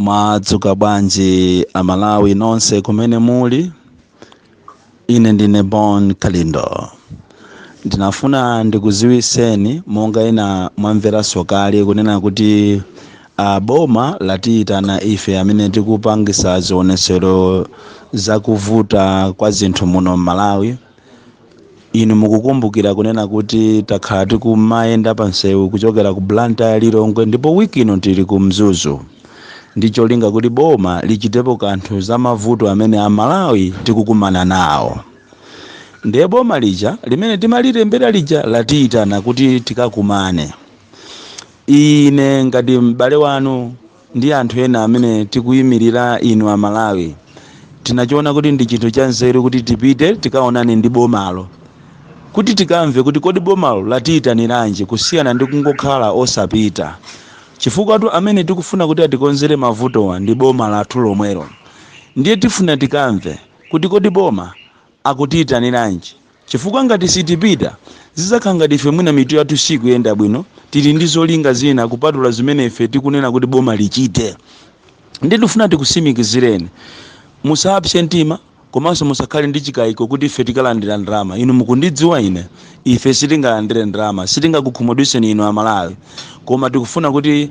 Mwadzuka bwanji Amalawi nonse kumene muli? Ine ndine Bon Kalindo. Ndinafuna ndikuziwiseni, monga ena mwamveranso kale kunena kuti boma latiyitana ife amene tikupangisa zionesero zakuvuta kwa zinthu muno m'Malawi. Inu mukukumbukira kunena kuti takhala tikumayenda pa msewu kuchokera ku Blantyre, Lilongwe, ndipo wiki ino tili ku Mzuzu, ndi cholinga kuti boma lichitepo kanthu za mavuto amene Amalawi tikukumana nawo. Ndiye boma lija limene timalilembera lija latiyitana kuti tikakumane. Ine ngati m'bale wanu ndi anthu ena amene tikuyimirira inu Amalawi, tinachiona kuti ndi chinthu cha nzeru kuti tipite tikaonane ndi bomalo, kuti tikamve kuti kodi bomalo latiyitaniranji, kusiyana ndi kungokhala osapita, chifukwa tu amene tikufuna kuti atikonzere mavutowa ndi boma lathu lomwelo. Ndiye tifuna tikamve kuti kodi boma akutiyitaniranji, chifukwa ngati sitipita zizakhala ngati ife mwina mitu yathu sikuyenda bwino, tili ndi zolinga zina kupatula zimene ife tikunena kuti boma lichite. Ndi tifuna tikusimikizireni, musapse mtima komanso musakhale ndi chikayiko kuti ife tikalandira ndalama. Inu mukundidziwa ine, ife sitingalandire ndalama, sitingakukhumudwiseni inu Amalawi, koma tikufuna kuti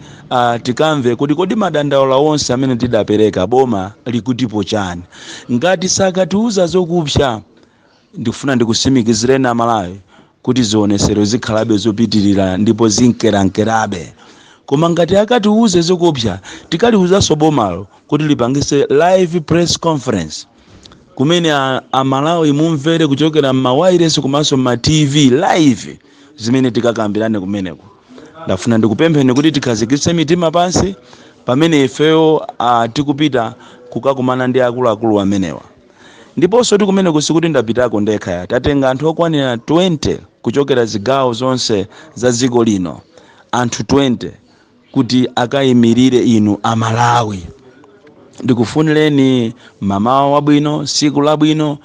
tikamve kuti kodi madandaulo onse amene tidapereka boma likutipo chani. Ngati sakatiuza zokupsa, ndikufuna ndikusimikizireni Amalawi kuti zionesero zikhalabe zopitirira ndipo zinkerankerabe. Koma ngati akatiuze zokupsa, tikaliuzanso bomalo kuti lipangise live press conference kumene Amalawi mumvere kuchokera m'mawayilesi komanso m'ma TV live zimene tikakambirane kumeneko. Ndafuna ndikupempheni kuti tikhazikitse mitima pansi pamene ifeyo tikupita kukakumana ndi akuluakulu amenewa. Ndiponso tikumeneko sikuti ndapitako ndekha, tatenga anthu okwanira 20 kuchokera zigawo zonse za dziko lino, anthu 20 kuti akayimirire inu Amalawi. Ndikufunireni mamawa wabwino, siku labwino.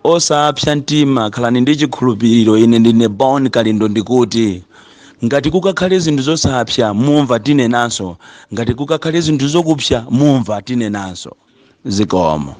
Osapsa mtima, khalani ndi chikhulupiriro. Ine ndine Bon Kalindo, ndikuti ngati kukakhale zinthu zosapsa, mumva tinenanso. Ngati kukakhale zinthu zokupsa, mumva tinenanso. Zikomo.